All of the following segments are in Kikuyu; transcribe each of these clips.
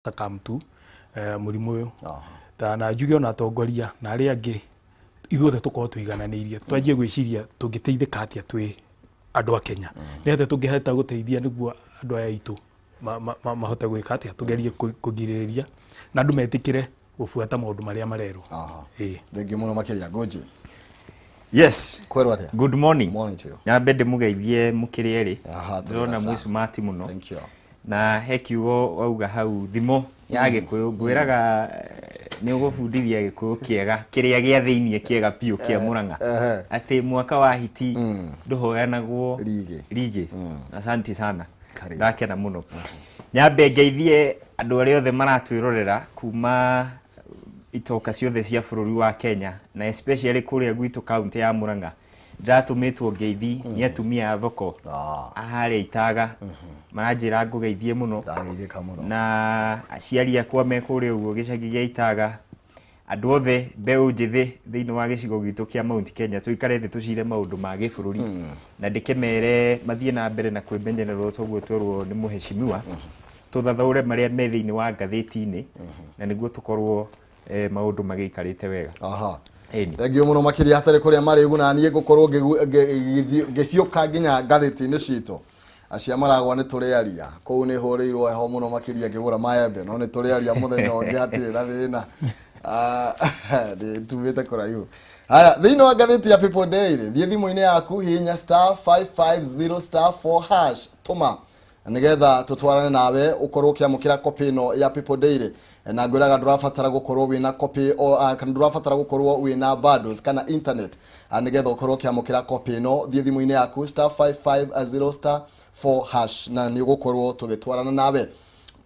Succumb to mũrimũ ũyũ. Ta na njuge ona atongoria na arĩa angĩ, ithuothe tũkorwo tũigananĩirie, twanjie gwĩciria tũngĩteithĩka atĩa twĩ andũ a Kenya, nĩ atĩa tũngĩhota gũteithia nĩguo andũ aya aitũ mahote gwĩka atĩa, tũgerie kũgirĩrĩria na andũ metĩkĩre gũbuata maũndũ marĩa marerwo. Ĩĩ. Thengiũ mũno makĩria, Ngũnji. Yes. Kwerwo atĩa? Good morning. Morning to you. Nyambe ndĩmũgeithie mũkĩrĩ erĩ. Aha, tũrĩ Ndĩrona sawa. mwĩ smart mũno. Thank you. Na he kiugo wauga hau, thimo ya Gĩkũyũ, ngwĩraga nĩ ũgũbundithia Gĩkũyũ kĩega, kĩrĩa gĩa thĩiniĩ kĩega biũ kĩa Mũrang'a. Atĩ mwaka wa hiti ndũhoyanagwo Rigĩ. Rigĩ. Asante sana. Karibu. Ndakena mũno. Nyambe ngeithie andũ arĩa othe maratwĩrorera kuma itoka ciothe cia bũrũri wa Kenya, na especially kũrĩa gwitũ kaunti ya Murang'a. Ndĩratũmĩtwo ngeithi nĩ atumia a thoko harĩa Itaga, maranjĩra ngũgeithie mũno. Ndageithĩka mũno. Na aciari akwa me kũrĩa ũguo gĩcagi gĩa Itaga, andũ othe mbeũ njĩthĩ thĩinĩ wa gĩcigo gitũ kĩa Mount Kenya, tũikare thĩ tũcire maũndũ ma gĩbũrũri, na ndĩkĩmere mathiĩ na mbere na kwĩmenyerera toguo twerwo nĩ mũheshimiwa, tũthathaũre marĩa me thĩinĩ wa ngathĩti-inĩ, na nĩguo tũkorwo maũndũ magĩikarĩte wega. Ĩni. Thengiũ mũno makĩria. Hatarĩ kũrĩa marĩgu na niĩ ngũkorwo ngĩhiũka nginya ngathĩti-inĩ citũ acia maragwa. Nĩ tũrĩaria kũu, nĩ hũrĩirwo heho mũno makĩria ngĩgũra maembe, no nĩ tũrĩaria mũthenya ũngĩ, hatirĩ na thĩna. Nĩ tumĩte kũraihu. Haya, thĩinĩ wa ngathĩti ya People Daily, thiĩ thimũ-inĩ yaku, hihinya *550*4#, tũma nigetha tutwarane nawe ukorwo ukiamukira copy ino ya People Daily. Na ngwiraga ndurabatara gukorwo wina copy o kana ndurabatara gukorwo wina bundles kana internet nigetha ukorwo ukiamukira copy ino. Thiĩ thimũ-inĩ yaku, *550*4#, na nĩ ũgũkorwo tũgĩtwarana nawe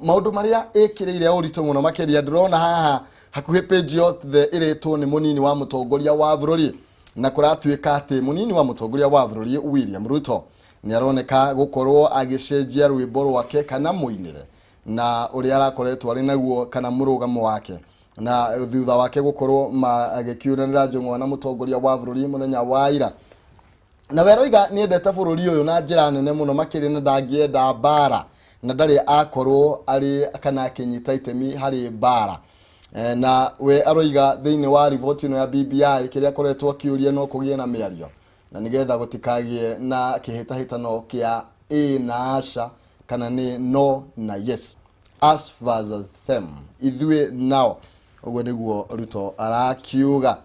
maũndũ marĩa ĩkĩrĩire ũritũ mũno makĩria. Ndĩrona haha hakuhĩ page yothe ĩrĩtwo nĩ mũnini wa mũtongoria wa bũrũri, na kũratuĩka atĩ mũnini wa mũtongoria wa bũrũri William Ruto nĩ aroneka gũkorwo agĩcenjia rwĩmbo rwake kana mũinĩre na ũrĩa arakoretwo arĩ naguo kana mũrũgamo wake, na thutha wake gũkorwo magĩkiunanĩra njũng'wa na mũtongoria wa bũrũri mũthenya wa ira. Na we aroiga nĩ endete bũrũri ũyũ na njĩra nene mũno makĩria, na ndangĩenda mbara, na ndarĩ akorwo arĩ kana akĩnyita itemi harĩ mbara. Na we aroiga thĩinĩ wa riboti ĩno ya BBI, kĩrĩa akoretwo akĩũria no kũgĩe na mĩario na nĩgetha gũtikagĩe na kĩhĩtahĩtano kĩa ĩ na aca, kana nĩ no na yes, us versus them, ithuĩ nao. Ũguo nĩguo Ruto arakiuga.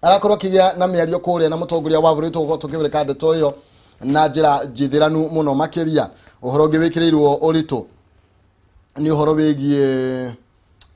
Arakorwo akĩgĩa na mĩario kũrĩa na mũtongoria wa bũrũri. Tũgũkorwo tũkĩũrĩka ndeto ĩyo na njĩra njithĩranu mũno makĩria. Ũhoro ũngĩ wĩkĩrĩirwo ũritũ nĩ ũhoro wĩgiĩ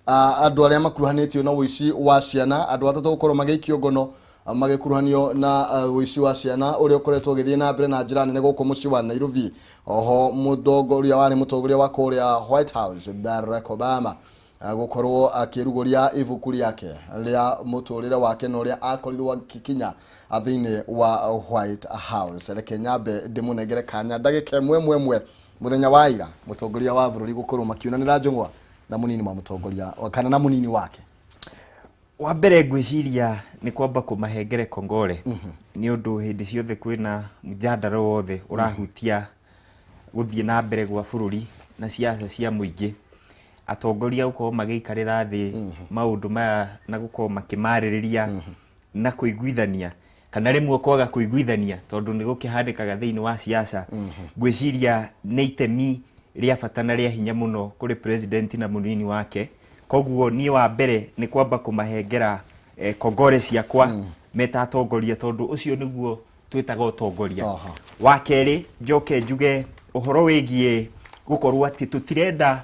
andũ arĩa makuruhanĩtio na ũici wa ciana, andũ atatũ gũkorwo magĩikio ngono magĩkuruhanio na ũici wa ciana ũrĩa ũkoretwo ũgĩthiĩ na mbere na njĩra nene gũkũ mũciĩ wa Nairobi. Oho mũtongoria warĩ mũtongoria wa kũrĩa White House Barack Obama gũkorwo akĩrugũria ibuku rĩake rĩa mũtũrĩre wake na ũrĩa akorirwo agĩkinya thĩinĩ wa White House. Reke nyambe ndĩmũnengere kanya ndagĩka ĩmwe ĩmwe ĩmwe. Mũthenya wa ira, mũtongoria wa bũrũri gũkorwo makiunanĩra njũng'wa na mũnini wa mũtongoria kana na mũnini wake. Wa mbere ngwĩciria nĩ kwamba kũmahengere kongore, nĩ ũndũ hĩndĩ ciothe kwĩna mũjandara wothe ũrahutia gũthiĩ na mbere gwa bũrũri na ciaca cia mũingĩ, atongoria gũkorwo magĩikarĩra thĩ maũndũ maya na gũkorwo makĩmarĩrĩria na kũiguithania, kana rĩmwe kwaga kũiguithania, tondũ nĩ gũkĩhandĩkaga thĩinĩ wa siasa, ngwĩciria nĩ itemi rĩa bata na rĩa hinya mũno kũrĩ president na mũnini wake. Koguo niĩ wa mbere nĩ kwamba kũmahengera kongore ciakwa meta atongoria, tondũ ũcio nĩguo twĩtaga ũtongoria. Wa kerĩ, njoke njuge ũhoro wĩgiĩ gũkorwo atĩ tũtirenda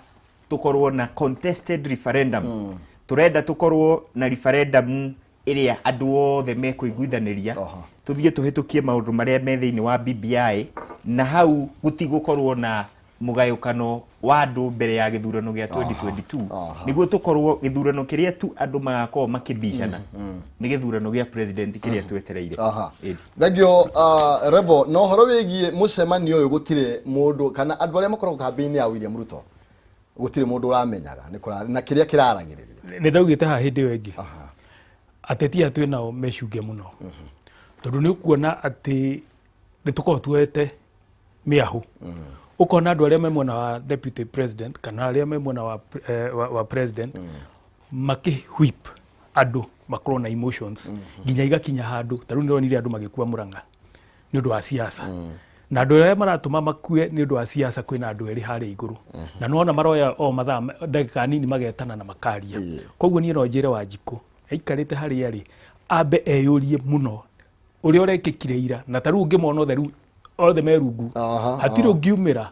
tũkorwo na contested referendum, tũrenda tũkorwo na referendum ĩrĩa andũ othe mekũiguithanĩria, tũthiĩ tũhĩtũkie maũndũ marĩa me thĩinĩ wa BBI, na hau gũtigũkorwo na mũgayũkano wa andũ mbere ya gĩthurano gĩa 2022, nĩguo tũkorwo gĩthurano kĩrĩa tu andũ magakorwo makĩbicana nĩ gĩthurano gĩa president kĩrĩa twetereire. Ĩni. Thengiũ, Rebo. Na ũhoro wĩgiĩ mũcemanio ũyũ, gũtirĩ mũndũ kana andũ arĩa makoragwo kambĩ-inĩ ya William Ruto, gũtirĩ mũndũ ũramenyaga nĩ na kĩrĩa kĩraragĩrĩrio. Nĩ ndaugĩte haha hĩndĩ ĩyo ĩngĩ, ateti aya twĩ nao mecunge mũno, tondũ nĩ ũkuona atĩ nĩ tũkoragwo tuoete mĩahũ. Ũkona andũ arĩa me mwena wa deputy president kana arĩa me mwena wa president makĩ whip andũ makorwo na emotions nginya igakinya handũ ta rĩu nĩronire andũ magĩkua Murang'a nĩ ũndũ wa siasa, na andũ arĩa maratũma makue nĩ ũndũ wa siasa, kwĩna andũ erĩ harĩa igũrũ na nĩwona maroya o mathaa ndagĩka nini magetana na makaria. Koguo niĩ no njĩre Wanjikũ aikarĩte harĩa arĩ ambe eyũrie mũno ũrĩa ũrekĩkire ira, na ta rĩu ũngĩmona othe rĩu othe me rungu, hatirĩ ũngiumĩra.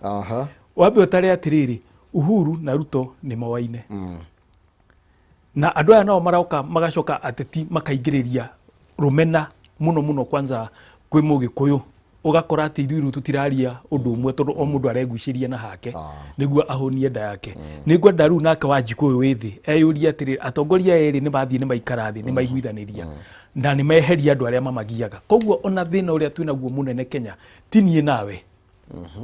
Wambe ũtare atĩrĩrĩ, Uhuru na Ruto nĩ moaine na andũ aya nao maroka magacoka ateti makaingĩrĩria rũmena mũno mũno, kwanza kwĩ Mũgĩkũyũ, ũgakora atĩ ithuĩ rĩu tũtiraria ũndũ ũmwe tondũ o mũndũ aregucĩria na hake nĩguo ahũnie nda yake. Nĩ ngwenda rĩu nake Wanjikũ ũyũ wĩ thĩ eyũrie atĩrĩrĩ, atongoria aya erĩ nĩ mathiĩ, nĩ maikara thĩ, nĩ maiguithanĩria na nĩ meheria andũ arĩa mamagiaga. Koguo ona thĩna ũrĩa twĩnaguo mũnene Kenya ti niĩ nawe,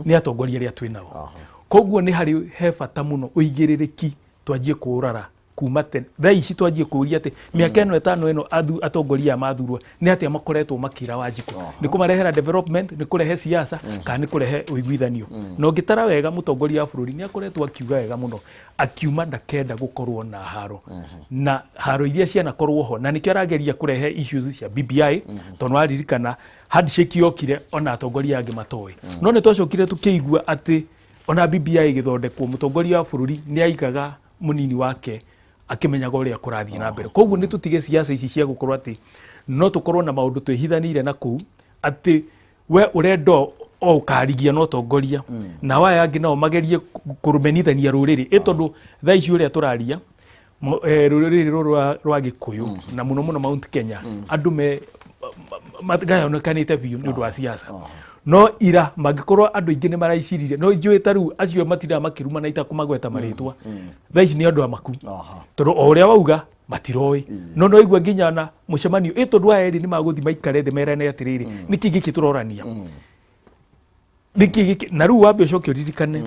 nĩ atongoria arĩa twĩ nao. Koguo nĩ harĩ he bata mũno ũigĩrĩrĩki twanjie kũũrara kuma tene thaa ici, twanjie kũũria atĩ mĩaka ĩno 5 ĩno atongoria aya mathurwo nĩ atĩa makoretwo makĩra Wanjikũ, nĩ kũmarehera development, nĩ kũrehe siasa, kana nĩ kũrehe ũiguithanio? Na ũngĩtara wega, mũtongoria wa bũrũri nĩ akoretwo akiuga wega mũno, akiuma ndakenda gũkorwo na haro na haro iria cianakorwo ho, na nĩkĩo arageria kũrehe issues cia BBI, tondũ waririkana handshake yokire ona atongoria angĩ matoĩ. No nĩ twacokire tũkĩigua atĩ ona BBI ĩgĩthondekwo, mũtongoria wa bũrũri nĩ aigaga mũnini wake akĩmenyaga ũrĩa kũrathiĩ na mbere. Koguo nĩ tũtige siasa ici cia gũkorwo atĩ no tũkorwo na maũndũ twĩhithanĩire na kũu, atĩ we ũrenda o ũkarigia na ũtongoria, nao aya angĩ nao magerie kũrũmenithania rũrĩrĩ, ĩ tondũ thaa ici ũrĩa tũraria rũrĩrĩ rũrũ rwa Gĩkũyũ na mũno mũno Mount Kenya, andũ me magayanĩkanĩte biũ nĩ ũndũ wa siasa. No ira mangĩkorwo andũ aingĩ nĩ maraiciririe, no njũĩ ta rĩu acio matindaga makĩrumana itakũmagweta marĩtwa thaa ici nĩ andũ amaku, tondũ o ũrĩa wauga matiroĩ, no igua nginya na mũcemanio ĩ tondũ aya erĩ nĩ magũthiĩ maikare thĩ merane atĩrĩrĩ, nĩkĩ gĩkĩ tũrorania, nĩkĩ gĩkĩ? Na rĩu wambe ũcoke ũririkane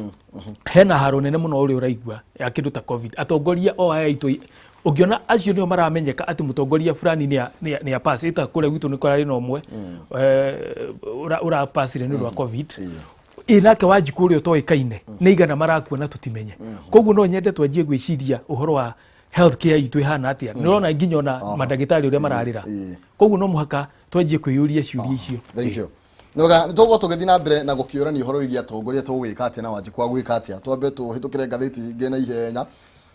hena haro nene mũno ũrĩa ũraigua ya kĩndũ ta COVID. Atongoria o aya aitũ, ũngĩona acio nĩo maramenyeka atĩ mũtongoria fulani nĩ a pass ĩta kũrĩa gwitũ nĩ kũrarĩ na ũmwe ũrapacire nĩ ũndũ wa COVID. Ĩ nake Wanjikũ ũrĩa ũtoĩkaine nĩ igana marakua na tũtimenye. Koguo no nyende twanjie gwĩciria ũhoro wa health care itũ ĩhana atĩa. Nĩ ũrona nginya ona mandagĩtarĩ ũrĩa mararĩra. Koguo no mũhaka twanjie kwĩyũria ciũria icio. Thank you. Noga nĩ tũgũkorwo tũgĩthiĩ na mbere na gũkĩũrania ũhoro wĩgiĩ atongoria, tũgwĩka atĩa na Wanjikũ agwĩka atĩa. Twambe tũhĩtũkĩre ngathĩti ingĩ na ihenya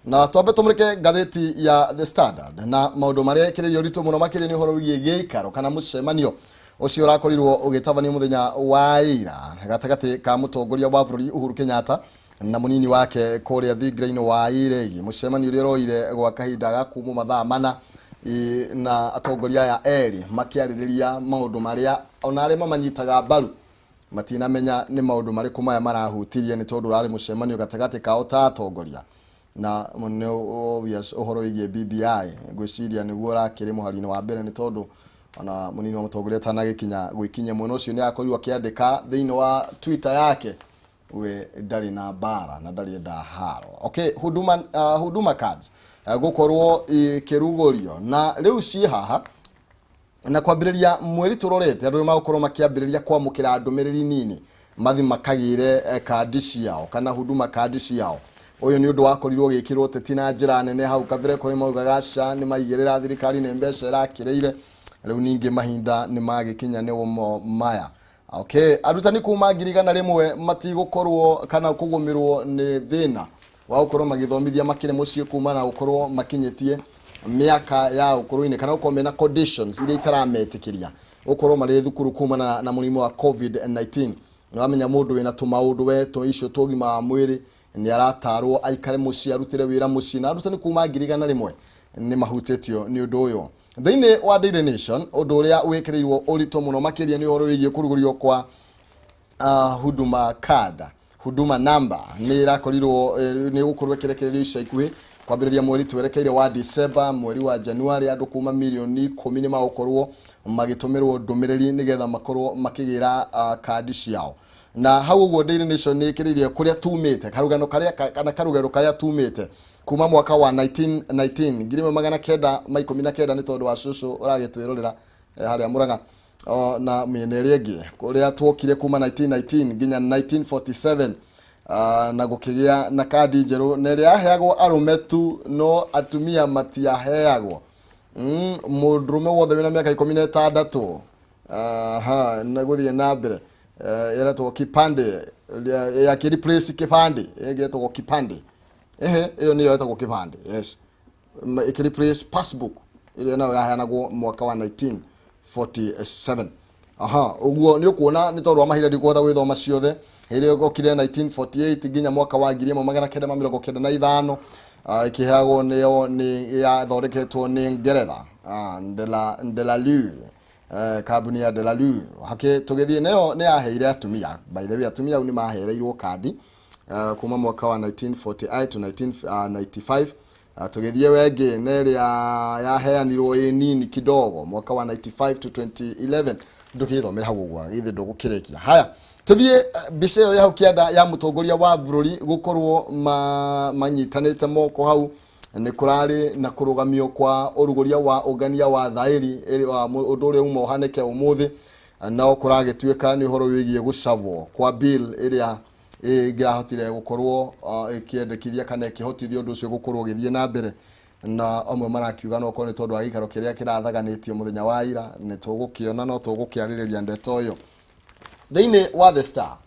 na twambe tũmũrĩke ngathĩti ya The Standard, na maũndũ marĩa ĩkĩrĩirie ũritũ mũno makĩria nĩ ũhoro wĩgiĩ gĩikaro kana mũcemanio ũcio ũrakorirwo ũgĩtabanio mũthenya wa ira gatagatĩ ka mũtongoria wa bũrũri Uhuru Kenyatta na mũnini wake kũrĩa thingira-inĩ wa Iregi, mũcemanio ũrĩa ũroire gwa kahinda ga kumwo mathaa 4, na atongoria aya erĩ makĩarĩrĩria maũndũ marĩa ona arĩa mamanyitaga mbaru matinamenya nĩ maũndũ marĩkũ maya marahutirie, nĩ tondũ ũrarĩ mũcemanio gatagatĩ kao ta atongoria, na nĩ obvious ũhoro wĩgiĩ BBI ngwĩciria nĩguo ũrakĩrĩ mũhari-inĩ wa mbere, nĩ tondũ ona mũnini wa mũtongoria atanagĩkinya gwĩkinyia mwena ũcio nĩ akorirwo akĩandĩka thĩinĩ wa Twitter yake we ndarĩ na mbara na ndarĩ enda haro. Okay, Huduma cards gũkorwo ikĩrugũrio na rĩu ciĩ haha na kwambĩrĩria mweri tũrorete, andũ nĩ magũkorwo makĩambĩrĩria kwamũkĩra ndũmĩrĩri nini mathi makagĩre kandi ciao kana Huduma kandi ciao. Ũyũ nĩ ũndũ wakorirwo ũgĩkĩrwo ũteti na njĩra nene hau kabere, kũrĩ maugaga aca nĩ maigĩrĩra thirikari nĩ mbeca ĩrakĩrĩire. Rĩu ningĩ mahinda nĩ magĩkinya nĩ maya. Okay, arutani kuma 100,000 matigũkorwo kana kũgũmĩrwo nĩ thĩna wa gũkorwo magĩthomithia makĩrĩ mũciĩ kuma na gũkorwo makinyĩtie mĩaka ya ũkũrũ-inĩ kana gũkorwo mena conditions iria itarametĩkĩria gũkorwo marĩ thukuru kumana na mũrimũ wa COVID-19. Nĩ wamenya mũndũ wĩna tũmaũndũ we tũ icio tũ ũgima wa mwĩrĩ nĩ aratarwo aikare mũciĩ arutĩre wĩra mũciĩ, na arutani kuma 100,000 nĩ mahutĩtio nĩ ũndũ ũyũ. Thĩinĩ wa Daily Nation, ũndũ ũrĩa wĩkĩrĩirwo ũritũ mũno makĩria nĩ ũhoro wĩgiĩ kũrugũrio kwa Huduma card. Huduma number nĩ ĩrakorirwo nĩ gũkorwo ĩkĩrekererio ica ikuhĩ kwambĩrĩria mweri twerekeire wa December, mweri wa January andũ kuma mirioni 10 nĩ magũkorwo magĩtũmĩrwo ndũmĩrĩri nĩgetha makorwo makĩgĩra kandi ciao. Na hau ũguo Daily Nation nĩ ĩkĩrĩirie kũrĩa tumĩte karugano karĩa kana karugero karĩa tumĩte kuma mwaka wa 1919, 1919, nĩ tondũ wa cũcũ ũragĩtwĩrorera harĩa Mũrang'a na mĩena ĩrĩa ĩngĩ, kũrĩa tuokire kuma 1919 nginya 1947. Na gũkĩgĩa na kandi njerũ na ĩrĩa yaheagwo arũme tu no atumia matiaheagwo. Mũndũrũme wothe wĩna mĩaka 16 aha na gũthiĩ na mbere ĩretwo kipande ya replace kipande ĩgetagwo kipande ehe ĩyo nĩyo ĩtagwo kipande, yes, ĩkĩ replace passbook ĩrĩa nayo yaheanagwo mwaka wa 1947. Aha, ũguo nĩ ũkuona nĩ tondũ wa mahinda ndikũhota gwĩthoma ciothe. Hĩndĩ ĩyo gokire 1948 nginya mwaka wa 1995, ĩkĩheagwo nĩyo nĩ yathondeketwo nĩ Ngeretha, Delalu, kambuni ya Delalu. Hake tũgĩthiĩ nayo nĩ yaheire atumia, by the way, atumia au nĩ mahereirwo kandi kuma mwaka wa 1948 to 1995. Tũgĩthiĩ wengĩ na ĩrĩa yaheanirwo ĩ nini kidogo mwaka wa 95 to 2011. Ndũkĩthomera hau ũguo githĩ ndũgũkĩrĩkia. Haya, tũthiĩ mbica ĩyo ya hau kĩanda ya mũtongoria wa bũrũri gũkorwo manyitanĩte moko hau. Nĩ kũrarĩ na kũrũgamio kwa ũrugũria wa ũngania wa thaĩri ũndũ ũrĩa uma ũhanĩke ũmũthĩ, no kũragĩtuĩka nĩ ũhoro wĩgiĩ gũcabwo kwa bill ĩrĩa ĩngĩrahotire gũkorwo ĩkĩendekithia kana ĩkĩhotithia ũndũ ũcio gũkorwo ũgĩthiĩ na mbere, na amwe marakiuga no korwo nĩ tondũ wa gĩikaro kĩrĩa kĩrathaganĩtio mũthenya wa ira. Nĩ tũgũkĩona no tũgũkĩarĩrĩria ndeto ĩyo thĩinĩ wa The Star.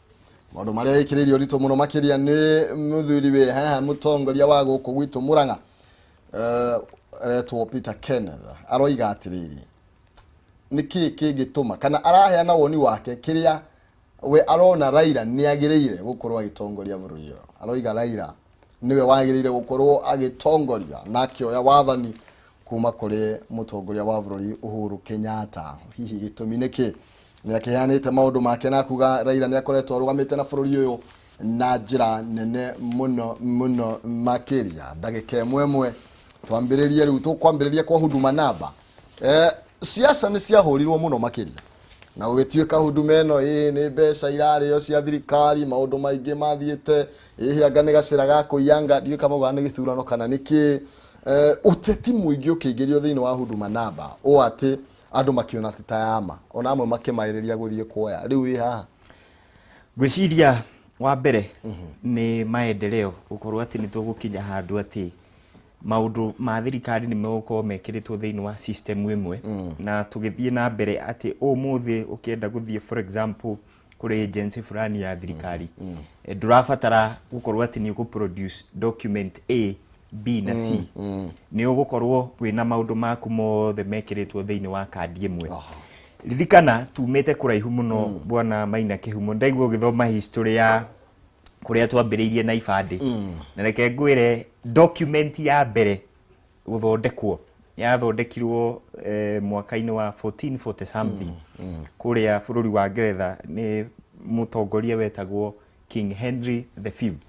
Maũndũ marĩa ĩkĩrĩirio ũritũ mũno makĩria nĩ mũthuri wĩ haha mũtongoria wa gũkũ gwitũ Murang'a, aretwo Peter Kenneth. Aroiga atĩrĩrĩ, nĩkĩ kĩngĩtũma kana araheana woni wake kĩrĩa we arona Raila nĩ agĩrĩire gũkorwo agĩtongoria bũrũri ũyũ. Aroiga Raila nĩwe wagĩrĩire gũkorwo agĩtongoria na akĩoya wathani kuma kũrĩ mũtongoria wa bũrũri Uhuru Kenyatta. Hihi gĩtũmi nĩ kĩ? Nĩ akĩheanĩte maũndũ make na kuga Raila nĩ akoretwo arũgamĩte na bũrũri ũyũ na njĩra nene mũno mũno makĩria. Ndagĩka ĩmwe ĩmwe twambĩrĩrie rĩu, tũkwambĩrĩria kwa Huduma Namba. Siasa nĩ ciahũrirwo mũno makĩria na gũgĩtuĩka huduma ĩno ĩ nĩ mbeca irarĩo cia thirikari, maũndũ maingĩ mathiĩte ĩhĩ anga nĩ gacĩra ga kũiyanga, ndiũĩ kana maugaga nĩ gĩthurano kana nĩ kĩ. Ũteti mũingĩ ũkĩingĩrio thĩinĩ wa Huduma Namba ũũ atĩ andũ makĩona ti ta yama, ona amwe makĩmaĩrĩria gũthiĩ kuoya. Rĩu wĩ haha. Ngwĩciria wa mbere nĩ maendeleo gũkorwo atĩ nĩ tũgũkinya handũ atĩ maũndũ ma thirikari nĩ megũkorwo mekĩrĩtwo thĩinĩ wa system ĩmwe, na tũgĩthiĩ na mbere atĩ ũmũthĩ ũkĩenda gũthiĩ, for example, kũrĩ agency fulani ya thirikari, ndũrabatara gũkorwo atĩ nĩ ũkũ-produce document A, B na C. Nĩ ũgũkorwo wĩna maũndũ maku mothe mekĩrĩtwo thĩinĩ wa kandi ĩmwe. Ririkana tumĩte kũraihu mũno, bwana Maina Kĩhumo. Ndaigua ũgĩthoma history ya kũrĩa twambĩrĩirie na ibandĩ, na reke ngwĩre document ya mbere gũthondekwo yathondekirwo mwaka-inĩ wa 1440 something kũrĩa bũrũri wa Ngeretha nĩ mũtongoria wetagwo King Henry the Fifth.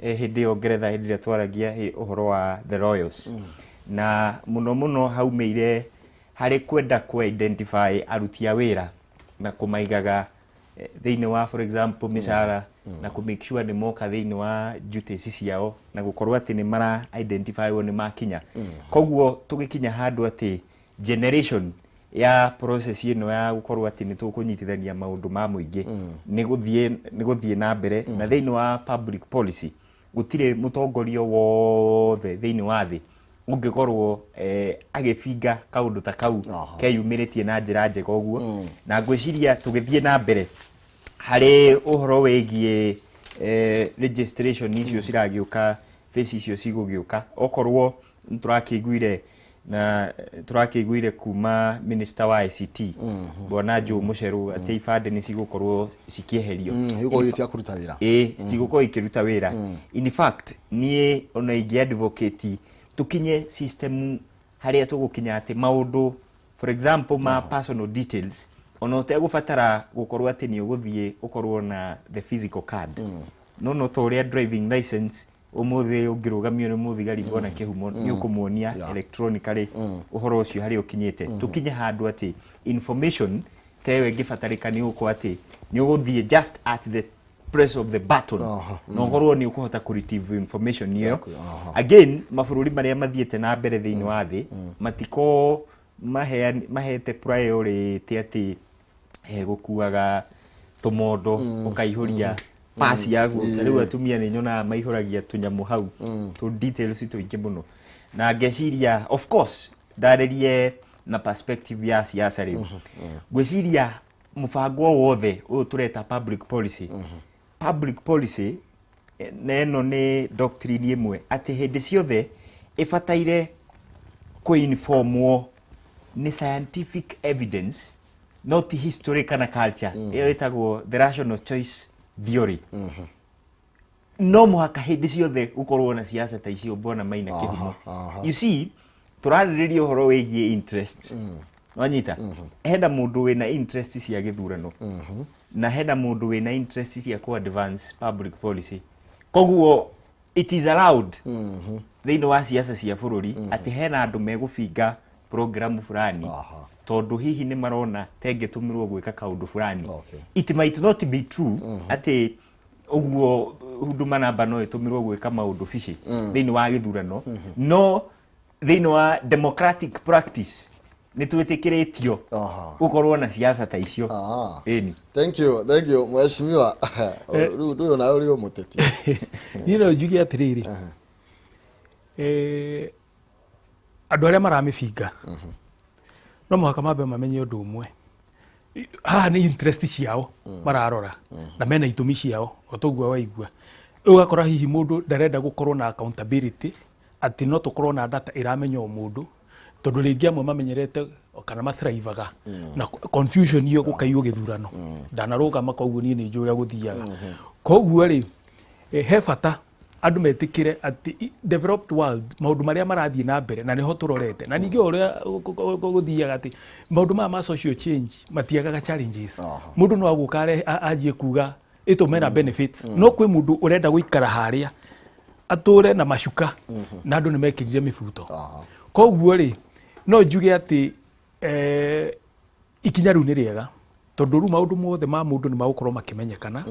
Hĩndĩ ĩyo Ngeretha, hĩndĩ ĩrĩa twaragia ũhoro wa the royals, na mũno mũno haumĩire harĩ kwenda kũ identify aruti a wĩra na kũmaigaga thĩinĩ wa, for example, mĩcara, na kũ make sure nĩ moka thĩinĩ wa duties ciao na gũkorwo atĩ nĩ mara identify wo nĩ makinya. Koguo tũgĩkinya handũ atĩ generation ya process ĩno ya gũkorwo atĩ nĩ tũkũnyitithania maũndũ ma mũingĩ nĩ gũthiĩ na mbere, na thĩinĩ wa public policy gũtirĩ mũtongoria wothe thĩinĩ wa thĩ ũngĩkorwo agĩbinga kaũndũ ta kau keyumĩrĩtie na njĩra njega ũguo. Na ngwĩciria tũgĩthiĩ na mbere harĩ ũhoro wĩgiĩ registration icio ciragĩũka, face icio cigũgĩũka, okorwo nĩtũrakĩiguire na tũrakĩiguire kuma minister wa ICT bwana Joe Mucheru atĩ ibandĩ nĩ cigũkorwo cikĩeherio. Igũkorwo itia kũruta wĩra. Ĩ, citigũkorwo ikĩruta wĩra. In fact, niĩ ona ingĩ advocate tũkinye system harĩa tũgũkinya atĩ maũndũ, for example, ma personal details, ona ũtegũbatara gũkorwo atĩ nĩ ũgũthiĩ ũkorwo na the physical card, no ta ũrĩa driving license ũmũthĩ ũngĩrũgamio nĩ mũthigari, bwana Kĩhumo, nĩ ũkũmuonia electronically ũhoro ũcio harĩa ũkinyĩte. Tũkinye handũ atĩ information ta ĩyo ĩngĩbatarĩka nĩ ũgũkorwo atĩ nĩ ũgũthiĩ just at the press of the button na ũkorwo nĩ ũkũhota kũ retrieve information ĩyo. Again, mabũrũri marĩa mathiĩte na mbere thĩinĩ wa thĩ matiko mahete priority atĩ gũkuaga tũmondo ũkaihũria. Pasi yaku. Ta rĩu atumia nĩ nyonaga maihũragia tũnyamũ hau, tũ details tũingĩ mũno, na ngeciria, of course, ndarĩrie na perspective ya siasa. Rĩu ngwĩciria mũbango o wothe ũyũ tũreta public policy, public policy na ĩno nĩ doctrine ĩmwe atĩ hĩndĩ ciothe ĩbataire kũinformwo nĩ scientific evidence, not history kana culture. Ĩyo ĩtagwo the rational choice theory. No mũhaka hĩndĩ ciothe gũkorwo na siasa ta icio, bwana Maina Kĩhumo. You see, tũrarĩrĩria ũhoro wĩgiĩ interest, wanyita? Hena mũndũ wĩna interest cia gĩthurano na hena mũndũ wĩna interest cia ku advance public policy. Koguo it is allowed thĩinĩ wa siasa cia bũrũri atĩ hena andũ megũbinga programu fulani tondũ hihi nĩ marona tengĩtũmĩrwo gwĩka kaũndũ fulani. It might not be true atĩ ũguo Huduma Number no ĩtũmĩrwo gwĩka maũndũ bici thĩinĩ wa gĩthurano, no thĩinĩ wa democratic practice nĩ twĩtĩkĩrĩtio gũkorwo na siasa ta icio. Ĩni. Thank you, thank you, mheshimiwa. Rĩu ndũyũ nawe ũrĩ mũteti. Niĩ no njuge atĩrĩrĩ, andũ arĩa maramĩbinga no mũhaka mambe mamenye ũndũ ũmwe haha nĩ interest ciao mararora na mena itũmi ciao. O toguo waigua, rĩu ũgakora hihi mũndũ ndarenda gũkorwo na accountability atĩ no tũkorwo na data ĩramenya o mũndũ, tondũ rĩngĩ amwe mamenyerete kana mathrivaga na confusion iyo gũkaiywo gĩthurano ndanarũgama, koguo niĩ nĩ njũĩ ũrĩa gũthiaga. Koguo rĩ, he bata andũ metĩkĩre atĩ developed world maũndũ marĩa marathiĩ na mbere na nĩho tũrorete, na ningĩ o ũrĩa gũthiaga atĩ maũndũ maya ma social change matiagaga challenges. Mũndũ no agũka anjie kuga ĩtũ mena benefits, no kwĩ mũndũ ũrenda gũikara harĩa atũre na macuka na andũ nĩ mekĩrire mĩbuto. Koguo rĩ, no njuge atĩ ikinya rĩu nĩ rĩega, tondũ rĩu maũndũ mothe ma mũndũ nĩ magũkorwo makĩmenyekana,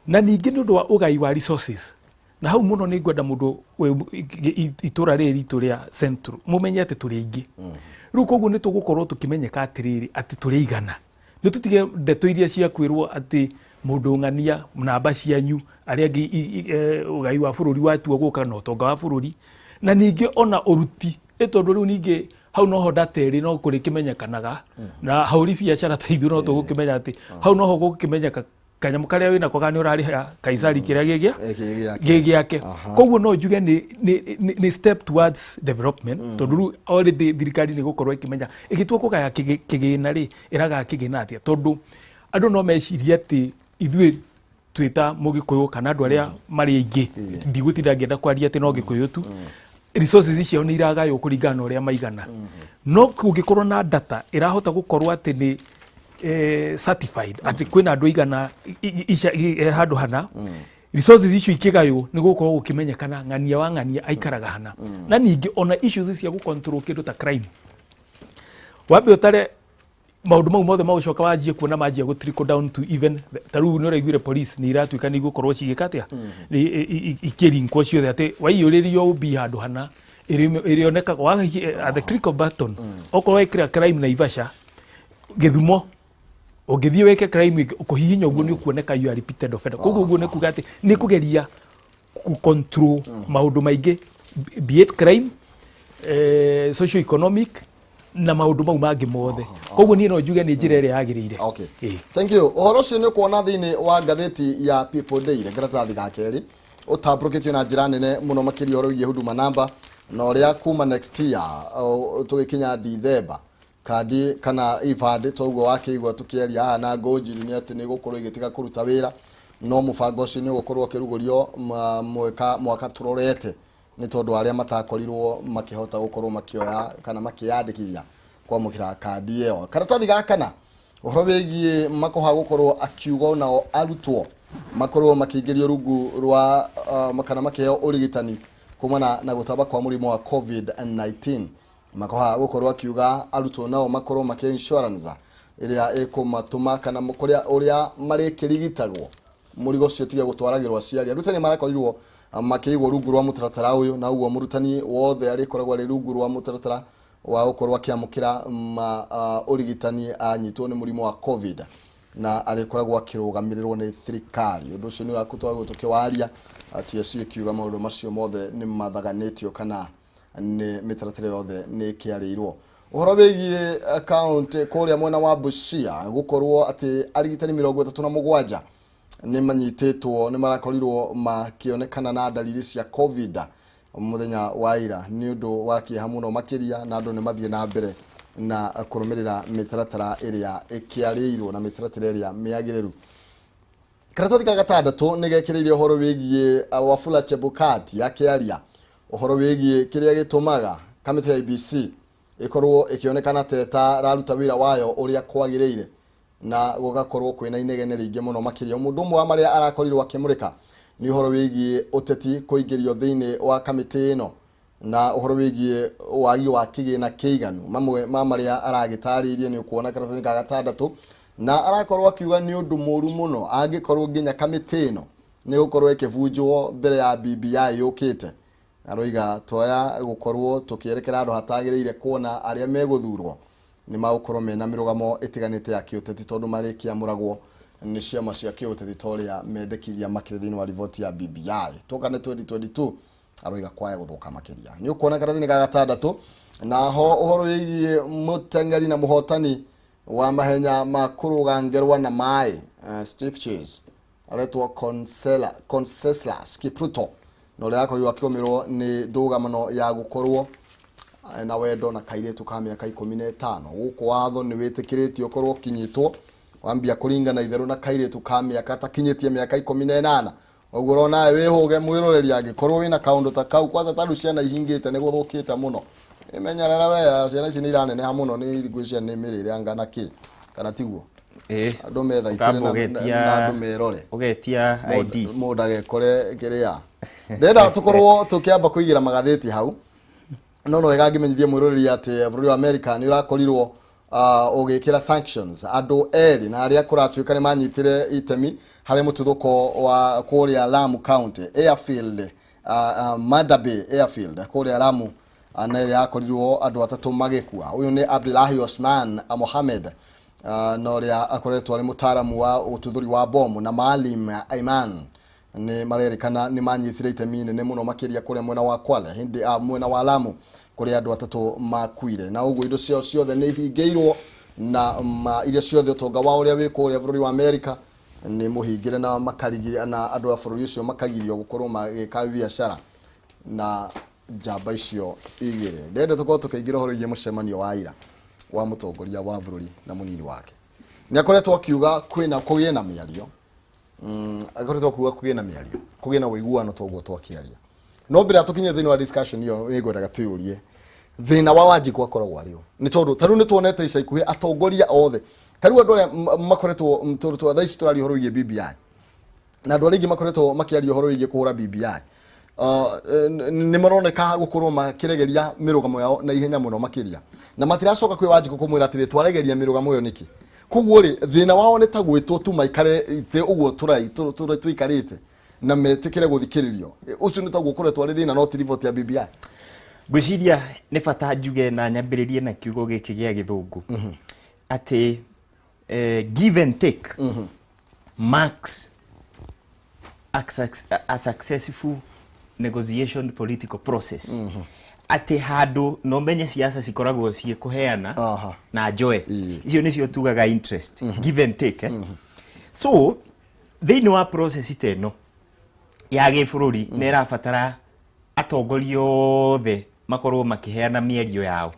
na ningĩ nĩ ũndũ wa ũgai wa resources. Na hau mũno nĩ ngwenda mũndũ wĩ itũra rĩrĩ ritũ rĩa Central mũmenye atĩ tũrĩ aingĩ rĩu, koguo nĩ tũgũkorwo tũkĩmenyeka atĩrĩrĩ atĩ tũrĩ igana. Nĩ tũtige ndeto iria cia kwĩrwo atĩ mũndũ ng'ania namba cianyu arĩa angĩ ũgai wa bũrũri watua gũka na ũtonga wa bũrũri, na ningĩ ona ũruti ĩ tondũ rĩu ningĩ hau noho data ĩrĩ no kũrĩ kĩmenyekanaga na haũri biacara ta ithuĩ no tũgũkĩmenya atĩ hau noho gũkĩmenyeka kanyamũ karĩa wĩnako kana nĩ ũrarĩha kaisari kĩrĩa gĩgĩa Eh, kĩ gĩake. Gĩ gĩake. Koguo no njuge nĩ step towards development, tondũ rĩu already thirikari nĩ gũkorwo ĩkĩmenya ĩgĩtua kũgaya kĩgĩna rĩ, ĩragaya kĩgĩna atĩa, tondũ andũ no mecirie atĩ ithuĩ twĩta mũgĩkũyũ kana andũ arĩa marĩ aingĩ, ndigũtinda ngĩenda kwaria atĩ no gĩkũyũ tu, resources ciao nĩ iragaywo kũringana na ũrĩa maigana. No kũngĩkorwo na data ĩrahota gũkorwo atĩ nĩ certified atĩ kwĩna andũ aigana handũ hana, resources icio ikĩgaywo nĩ gũkorwo gũkĩmenyekana ng'ania wa ng'ania aikaraga hana. Na ningĩ ona issues cia gũcontrol kĩndũ ta crime, wambe ũtare maũndũ mau mothe magũcoka wanjie kuona manjia gũ trickle down to even ta rĩu nĩ ũraiguire police nĩ iratuĩka nĩ igũkorwo cigĩka atĩa, ikĩrinkwo ciothe atĩ waiyũrĩrio ũmbi handũ hana ĩrĩonekaga at the click of button. Okorwo wekĩra crime Naivasha, Gĩthumo, ũngĩthiĩ wĩke crime kũhihinya ũguo nĩ ũkuoneka you are repeated offender. Koguo ũguo nĩ kuga atĩ nĩ kũgeria kũ control maũndũ maingĩ, be it crime, socio economic na maũndũ mau mangĩ mothe. Koguo niĩ no njuge nĩ njĩra ĩrĩa yagĩrĩire. Okay. Thank you. Ũhoro ũcio nĩ ũkuona thĩinĩ wa ngathĩti ya People Daily, karatathi ga kerĩ, ũtambũrũkĩtio na njĩra nene mũno makĩria ũhoro wĩgiĩ Huduma Number na ũrĩa kuma next year tũgĩkinya Dithemba kandi kana ibandĩ toguo wakĩigua tũkĩaria haha na Ngũnjiri nĩ atĩ nĩ gũkorwo igĩtiga kũruta wĩra, no mũbango ũcio nĩ ũgũkorwo ũkĩrugũrio mwaka tũrorete, nĩ tondũ arĩa matakorirwo makĩhota gũkorwo makĩoya kana makĩyandĩkithia kwamũkĩra kandi ĩyo. Karatathi ga kana, ũhoro wĩgiĩ Makoha gũkorwo akiuga onao arutwo makorwo makĩingĩrio rungu rwa kana makĩheo ũrigitani kumana na gũtamba kwa mũrimũ wa COVID-19. Makoha gũkorwo akiuga arutwo nao makorwo makĩheo insurance ĩrĩa ĩkũmatũma kana kũrĩa ũrĩa marĩkĩrigitagwo mũrigo ũcio tige gũtwaragĩrwo aciari. Arutani marakorirwo makĩigwo rungu rwa mũtaratara ũyũ, na ũguo mũrutani wothe arĩkoragwo arĩ rungu rwa mũtaratara wa gũkorwo akĩamũkĩra ũrigitani anyitwo nĩ mũrimũ wa COVID. Na arĩkoragwo akĩrũgamĩrĩrwo nĩ thirikari. Ũndũ ũcio nĩ ũrakũtwagwo tũkĩwaria TSC ĩkiuga maũndũ macio mothe nĩ mathaganĩtio kana nĩ mĩtaratara yothe nĩ ĩkĩarĩirwo. Ũhoro wĩgiĩ account kũrĩa mwena wa Busia gũkorwo atĩ arigitani 37 nĩ manyitĩtwo, nĩ marakorirwo makĩonekana na dalili cia COVID mũthenya wa ira, nĩ ũndũ wa kĩeha mũno makĩria, na andũ nĩ mathiĩ na mbere na kũrũmĩrĩra mĩtaratara ĩrĩa ĩkĩarĩirwo na mĩtaratara ĩrĩa mĩagĩrĩru. Karatathi ga gatandatũ nĩ gekĩrĩire ũhoro wĩgiĩ Wafula Chebukati akĩaria ũhoro wĩgiĩ kĩrĩa gĩtũmaga kamĩtĩ ya IEBC ĩkorwo ĩkĩonekana ta ĩtararuta wĩra wayo ũrĩa kwagĩrĩire na gũgakorwo kwĩna inegene rĩingĩ mũno makĩria. Mũndũ ũmwe wa marĩa arakorirwo akĩmũrĩka nĩ ũhoro wĩgiĩ ũteti kũingĩrio thĩinĩ wa kamĩtĩ ĩno na ũhoro wĩgiĩ wagi wa kĩgĩna kĩiganu. Mamwe ma marĩa aragĩtarĩirie nĩ ũkuona karatathi ga gatandatũ, na arakorwo akiuga nĩ ũndũ mũru mũno angĩkorwo nginya kamĩtĩ ĩno nĩ gũkorwo ĩkĩbunjwo mbere ya BBI yũkĩte. Aroiga twaya gũkorwo tũkĩerekera handũ hatagĩrĩire kuona arĩa megũthurwo nĩ magũkorwo mena mĩrũgamo ĩtiganĩte ya kĩũteti tondũ marĩkĩamũragwo nĩ ciama cia kĩũteti ta ũrĩa mendekithia makĩrĩ thĩinĩ wa riboti ya BBI. Toka nĩ 2022 aroiga kwaya gũthũka makĩria. Nĩ ũkuona karatathi ga gatandatũ. Naho ũhoro wĩgiĩ mũteng'eri na mũhotani wa mahenya ma kũrũga ngerwa na maĩ, steeplechase, aretwo Conseslus Kipruto, na ũrĩa akorirwo akĩgũmĩrwo nĩ ndũgamano ya gũkorwo na wendo na kairĩtu ka mĩaka 15. Gũkũ watho nĩ wĩtĩkĩrĩtio ũkorwo ũkinyĩtwo wambia kũringana itherũ na kairĩtu ka mĩaka takinyĩtie mĩaka 18. Ũguo ũrona wĩhũge mwĩroreri angĩkorwo wĩna kaũndũ ta kau, kwanza tarĩu ciana ihingĩte nĩ gũthũkĩte mũno. Imenyerere we, ciana ici nĩ iraneneha mũno, nĩ ngwĩciria nĩ mĩrĩre anga na kĩ kana tiguo? Andũ methaitĩre na andũ merore, ũgetia ID mũndũ agekore kĩrĩa. Ndĩrenda tũkorwo tũkĩamba kũigĩra magathĩti hau, no no wega ngĩmenyithie mwĩroreri atĩ bũrũri wa America nĩ ũrakorirwo ũgĩkĩra sanctions andũ erĩ na arĩa kũratuĩka nĩ manyitire itemi harĩ mũtuthũko wa kũrĩa Lamu County Airfield, Manda Bay Airfield kũrĩa Lamu, na ĩrĩa yakorirwo andũ atatũ magĩkua. Ũyũ nĩ Abdullahi Osman Mohamed, na ũrĩa akoretwo arĩ mũtaaramu wa ũtuthũri wa bomu, na Maalim Aiman nĩ marerĩkana nĩ manyitire itemi nene mũno makĩria kũrĩa mwena wa Kwale hĩndĩ mwena wa Lamu kũrĩa andũ atatũ makuire, na ũguo indo ciao ciothe nĩ ihingĩirwo na iria ciothe ũtonga wa ũrĩa wĩ kũrĩa bũrũri wa Amerika nĩ mũhingĩre na makarigiria na andũ a bũrũri ũcio makagirio gũkorwo magĩka biacara na njamba icio igĩrĩ. Ndĩrenda tũkorwo tũkĩingĩra ũhoro wĩgiĩ mũcemanio wa ira wa mũtongoria wa bũrũri na mũnini wake. Nĩ akoretwo akiuga kwĩna kũgĩe na mĩario, akoretwo akiuga kũgĩe na mĩario, kũgĩe na ũiguano toguo twakĩaria. No mbere ya tũkinye thĩinĩ wa discussion ĩyo nĩ ngwendaga twĩyũrie thĩna wa Wanjikũ akoragwo arĩ ũ, nĩ tondũ ta rĩu nĩ tuonete ica ikuhĩ atongoria othe, ta rĩu andũ arĩa makoretwo tondũ thaa ici tũraria ũhoro wĩgiĩ BBI na andũ arĩa aingĩ makoretwo makĩaria ũhoro wĩgiĩ kũhũra BBI, nĩ maroneka gũkorwo makĩregeria mĩrũgamo yao na ihenya mũno makĩria, na matiracoka kwĩ Wanjikũ kũmwĩra atĩrĩ twaregeria mĩrũgamo ĩyo nĩkĩ. Koguo rĩ thĩna wao nĩ ta gwĩtwo tu maikare itĩ ũguo tũikarĩte na metĩkĩre gũthikĩrĩrio. Ũcio nĩ taguo ũkoretwo arĩ thĩna, no ti riboti ya BBI. Ngwĩciria nĩ bata njuge na nyambĩrĩrie na kiugo gĩkĩ gĩa gĩthũngũ atĩ give and take marks a successful negotiation political process, atĩ handũ no menye siasa cikoragwo ciĩ kũheana na njoe. Icio nĩcio tugaga interest, give and take, eh? So thĩinĩ wa process ta ĩno ya gĩbũrũri nĩ ĩrabatara atongoria othe makorwo makĩheana mĩario yao.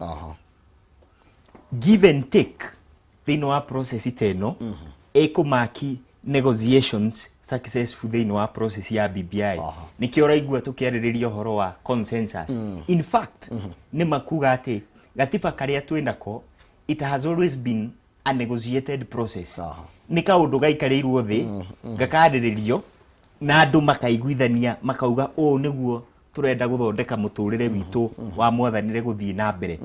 Give and take thĩinĩ wa process ta ĩno ĩkũmaki negotiations successful thĩinĩ wa process ya BBI. Nĩkĩo ũraigua tũkĩarĩrĩria ũhoro wa consensus. In fact, nĩ makuga atĩ gatiba karĩa twĩnako, it has always been a negotiated process. Nĩ kaũndũ gaikarĩirwo thĩ, gakarĩrĩrio na andũ makaiguithania, makauga ũũ nĩguo tũrenda gũthondeka mũtũrĩre witũ wa mwathanĩre gũthiĩ na mbere.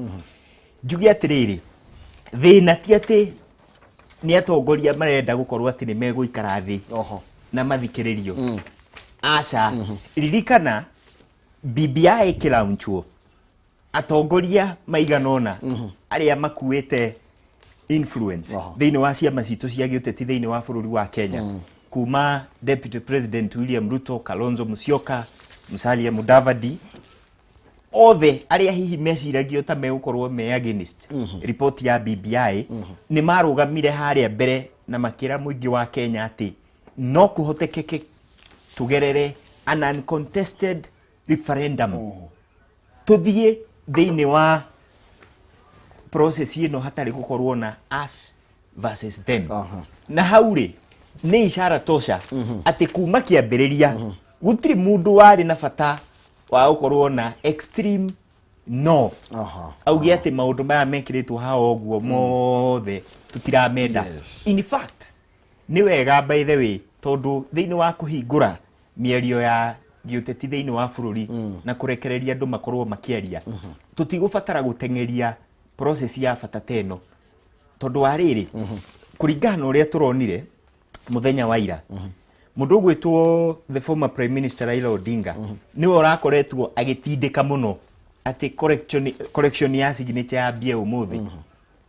Njuge atĩrĩrĩ, thĩna ti atĩ nĩ atongoria marenda gũkorwo atĩ nĩ megũikara thĩ na mathikĩrĩrio, aca. Ririkana BBI ĩkĩlaunchwo, atongoria maigana ũna arĩa makuĩte Influence thĩinĩ wa ciama citũ cia gĩũteti thĩinĩ wa bũrũri wa Kenya, kuma Deputy President William Ruto, Kalonzo Musyoka, Musalia Mudavadi, othe arĩa hihi meciragio ta megũkorwo me against report ya BBI, nĩ marũgamire harĩa mbere na makĩra mũingĩ wa Kenya atĩ no kũhotekeke tũgerere an uncontested referendum, tũthiĩ thĩinĩ wa process ĩno hatarĩ gũkorwo na us versus them. Na hau rĩ, nĩ ishara tosha atĩ kuma kĩambĩrĩria gũtirĩ mũndũ warĩ na bata wa gũkorwo na extreme no auge atĩ maũndũ maya mekĩrĩtwo haha ũguo mothe tũtiramenda. In fact, nĩ wega, by the way, tondũ thĩinĩ wa kũhingũra mĩario ya gĩũteti thĩinĩ wa bũrũri na kũrekereria andũ makorwo makĩaria, tũtigũbatara gũteng'eria process ya bata ta ĩno, tondũ wa rĩrĩ, kũringana na ũrĩa tũronire mũthenya wa ira, mũndũ ũgwĩtwo the former Prime Minister Raila Odinga nĩwe ũrakoretwo agĩtindĩka mũno atĩ correction ya signature yambie ũmũthĩ.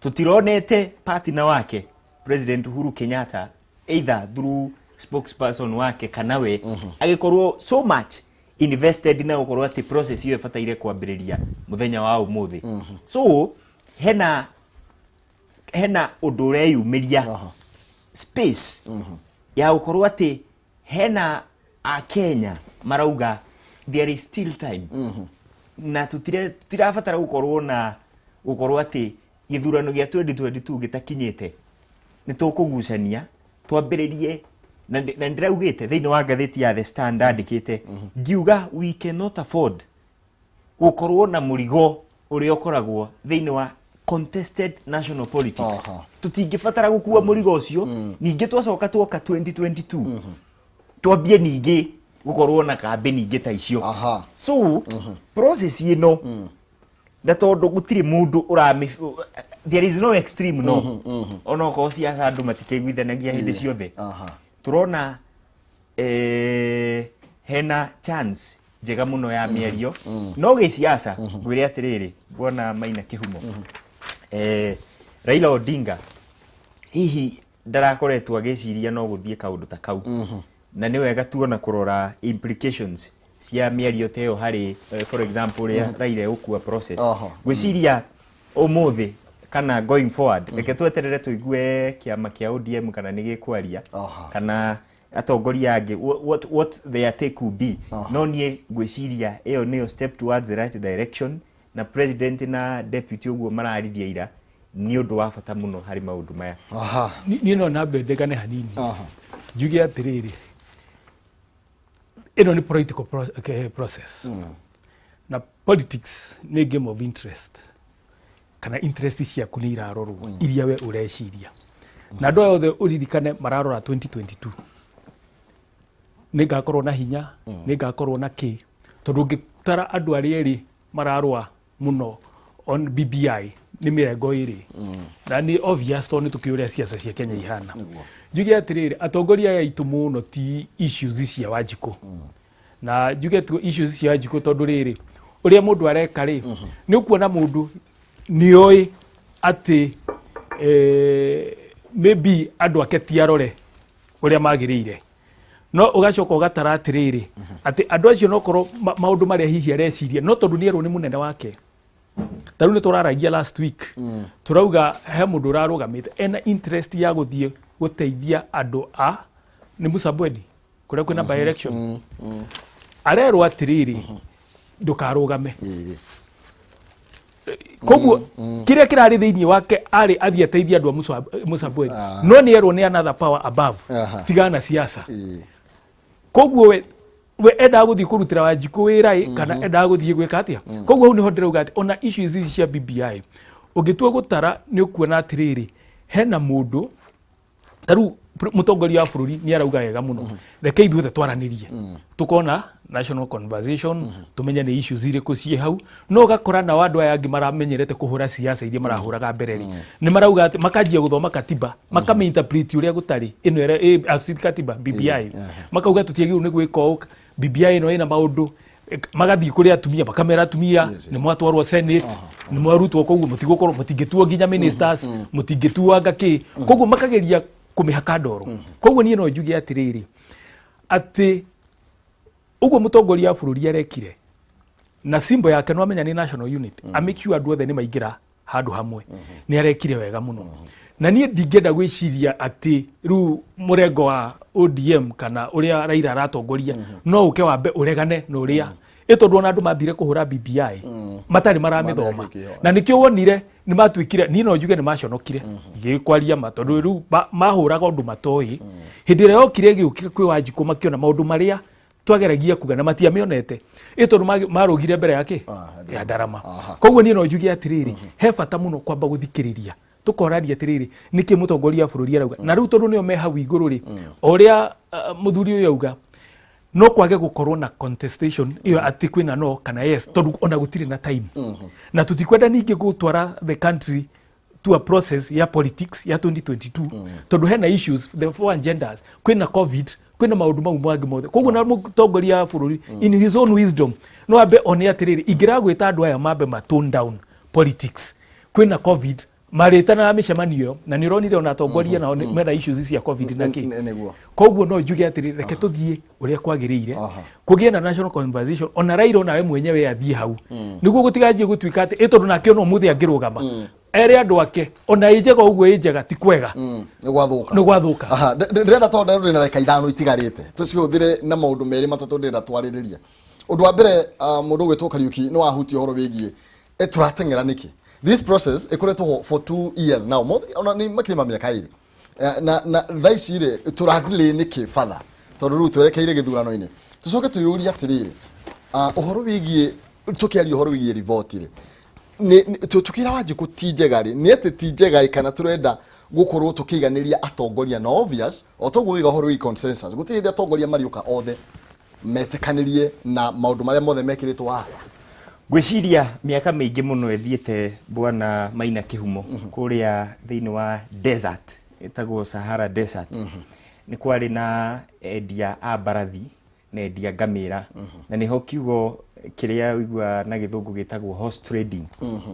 Tũtironete partner wake President Uhuru Kenyatta, either through spokesperson wake kana we agĩkorwo so much invested na gũkorwo atĩ process ĩyo ĩbataire kwambĩrĩria mũthenya wa ũmũthĩ. So hena ũndũ ũreyumĩria, space ya gũkorwo atĩ hena akenya marauga there is still time na tũtirabatara gũkorwo na gũkorwo atĩ gĩthurano gĩa 2022 gĩtakinyĩte nĩ tũkũgucania twambĩrĩrie. Na ndĩraugĩte thĩinĩ wa ngathĩti ya The Star, ndandĩkĩte ngiuga we cannot afford gũkorwo na mũrigo ũrĩa ũkoragwo thĩinĩ wa contested national politics. Tũtingĩbatara gũkua mũrigo ũcio ningĩ twacoka twoka 2022 twambie ningĩ gũkorwo na kambĩni ingĩ ta icio. So process ĩno, na tondũ gũtirĩ mũndũ ũrami, there is no extreme, no onokorwo ciaca andũ matikĩiguithanagia hĩndĩ ciothe, tũrona hena chance njega mũno ya mĩario. No gĩciaca, ngwĩre atĩrĩrĩ, bwana Maina Kĩhumo, Raila Odinga hihi ndarakoretwo agĩciria no gũthiĩ kaũndũ ta kau, na nĩ wega tuona kũrora implications cia mĩario ta ĩyo harĩ for example, ũrĩa Raila egũkua process. Ngwĩciria ũmũthĩ kana going forward, reke tweterere tũigue kĩama kĩa ODM kana nĩ gĩkwaria kana atongoria angĩ what their take will be. No niĩ ngwĩciria ĩyo nĩyo step towards the right direction, na president na deputy ũguo mararirie ira nĩ ũndũ wa bata mũno harĩ maũndũ maya. Niĩ no nambe ndegane hanini, njuge atĩrĩrĩ, ĩno nĩ political process, na politics nĩ game of interest, kana interest ciaku nĩ irarorwo iria we ũreciria, na andũ aya othe ũririkane mararora 2022, nĩ ngakorwo na hinya, nĩ ngakorwo na kĩ, tondũ ũngĩtara andũ arĩa erĩ mararũa mũno on BBI nĩ mĩrengo ĩrĩ, na nĩ obvious tondũ nĩ tũkĩũĩ ũrĩa ciaca cia Kenya ihana. Njuge atĩrĩrĩ, atongoria aya aitũ mũno ti issues cia Wanjikũ, na njuge tu issues cia Wanjikũ tondũ rĩrĩ, ũrĩa mũndũ areka rĩ, nĩ ũkuona mũndũ nĩoĩ atĩ maybe andũ ake ti arore ũrĩa magĩrĩire, no ũgacoka ũgatara atĩrĩrĩ, atĩ andũ acio nokorwo maũndũ marĩa hihi areciria, no tondũ nĩerwo nĩ mũnene wake. Ta rĩu nĩ tũraragia last week, tũrauga he mũndũ ũrarũgamĩte ena interest ya gũthiĩ gũteithia andũ a nĩ Musabweni kũrĩa kwĩna by election, arerwo atĩrĩrĩ, ndũkarũgame. Koguo kĩrĩa kĩrarĩ thĩinĩ wake arĩ athiĩ ateithie andũ a Musabweni, no nĩ erwo nĩ another power above, tigana siasa. Koguo we endaga gũthiĩ kũrutĩra Wanjikũ wĩra ĩ, kana endaga gũthiĩ gwĩka atĩa? Koguo hau nĩho ndĩrauga atĩ ona issues ici cia BBI ũngĩtua gũtara, nĩ ũkuona atĩrĩrĩ, hena mũndũ ta rĩu mũtongoria wa bũrũri nĩ arauga wega mũno, reke ithuothe twaranĩrie, tukona national conversation, tumenye nĩ issues irĩkũ ciĩ hau. No ũgakora nao andũ aya angĩ maramenyerete kũhũra siasa iria marahũraga mbere rĩ, nĩ marauga atĩ makanjia gũthoma katiba, makamĩinterpret ũrĩa gũtarĩ ĩno ĩrĩa katiba BBI, makauga tũtiagĩrĩirwo nĩ gwĩka ũũ, BBI ĩno ĩna maũndũ. Magathiĩ kũrĩ atumia makamera atumia nĩ mwatwarwo senate, nĩ mwarutwo, koguo mũtigũkorwo, mũtingĩtuo nginya ministers, mũtingĩtuo anga kĩ, koguo makageria kũmĩhaka ndoro. Koguo niĩ no njuge atĩrĩrĩ, atĩ ũguo mũtongoria wa bũrũri arekire na symbol yake, no amenya nĩ national unity, mm -hmm. sure andũ othe nĩ maingĩra handũ hamwe, nĩ arekire wega mũno. Na niĩ ndingĩenda gwĩciria atĩ rĩu mũrengo wa ODM kana ũrĩa Raila aratongoria no ũke wambe ũregane na ũrĩa ĩ, tondũ ona andũ mambire kũhũra BBI matarĩ maramĩthoma. Mambire. Na nĩkĩo wonire nĩ matuĩkire, niĩ no njuge nĩ maconokire ngĩkwaria ma, tondũ rĩu mahũraga ũndũ matoĩ. Hĩndĩ ĩrĩa yokire ĩgĩũkĩra kwĩ Wanjikũ, makĩona maũndũ marĩa twageragia kuga na matiamĩonete ĩ, tondũ marũgire mbere yake ya ndarama. Koguo niĩ no njuge atĩrĩrĩ, he bata mũno kwamba gũthikĩrĩria, tũkorania atĩrĩrĩ, nĩkĩ mũtongoria wa bũrũri arauga. Na rĩu tondũ nĩo me hau igũrũ rĩ, o ũrĩa mũthuri ũyũ auga, no kwage gũkorwo na contestation ĩyo atĩ kwĩna no kana yes, tondũ ona gũtirĩ na time, na tũtikwenda ningĩ gũtwara the country to a process ya politics ya 2022, tondũ hena issues, the four agendas, kwĩna COVID, kwĩna maũndũ mau mangĩ mothe. Koguo na mũtongoria wa bũrũri in his own wisdom no ambe one atĩrĩrĩ, ingĩragwĩta andũ aya mambe ma tone down politics, kwĩna COVID, marĩtanaga mĩcemanio ĩyo, na nĩ ũronire ona atongoria nao mena issues cia COVID na kĩ. Nĩguo. Koguo no njuge atĩrĩ, reke tũthiĩ ũrĩa kwagĩrĩire, kũgĩe na national conversation, ona Raila onawe mwenyewe athiĩ hau, nĩguo gũtiganjie gũtuĩka atĩ ĩ, tondũ nake ona ũmũthĩ angĩrũgama ere andũ ake ona ĩ njega ũguo ĩ njega ti kwega. Nĩ gwathũka. Nĩ gwathũka. Aha, ndĩrenda tondũ ndĩrĩ na ndagĩka 5 itigarĩte, tũcihũthĩre na maũndũ merĩ matatũ ndĩrenda twarĩrĩrie. Ũndũ wa mbere, mũndũ ũgwĩtwo Kariũki nĩ wahutia ũhoro wĩgiĩ tũrateng'era nĩkĩ. This process ĩkoretwo ho for 2 years now, ona nĩ makĩria ma mĩaka 2. Na thaa ici rĩ, tũradelay nĩkĩ further, tondũ rĩu twerekeire gĩthurano-inĩ? Tũcoke twĩyũrie atĩrĩrĩ, ũhoro wĩgiĩ, tũkĩaria ũhoro wĩgiĩ riboti rĩ, tũkĩra Wanjikũ ti njega rĩ, nĩ atĩ ti njega ĩ, kana tũrenda gũkorwo tũkĩiganĩria atongoria? Na obvious o toguo wĩga ũhoro wĩgiĩ consensus, gũtirĩ hĩndĩ atongoria mariũka othe metĩkanĩrie na maũndũ marĩa mothe mekĩrĩtwo haha. Ngwĩciria mĩaka mĩingĩ mũno ĩthiĩte, bwana Maina Kĩhumo, kũrĩa thĩinĩ wa desert ĩtagwo Sahara Desert, nĩ kwarĩ na endia a mbarathi na endia ngamĩra, na nĩho kiugo kĩrĩa ũigua na gĩthũngũ gĩtagwo horse trading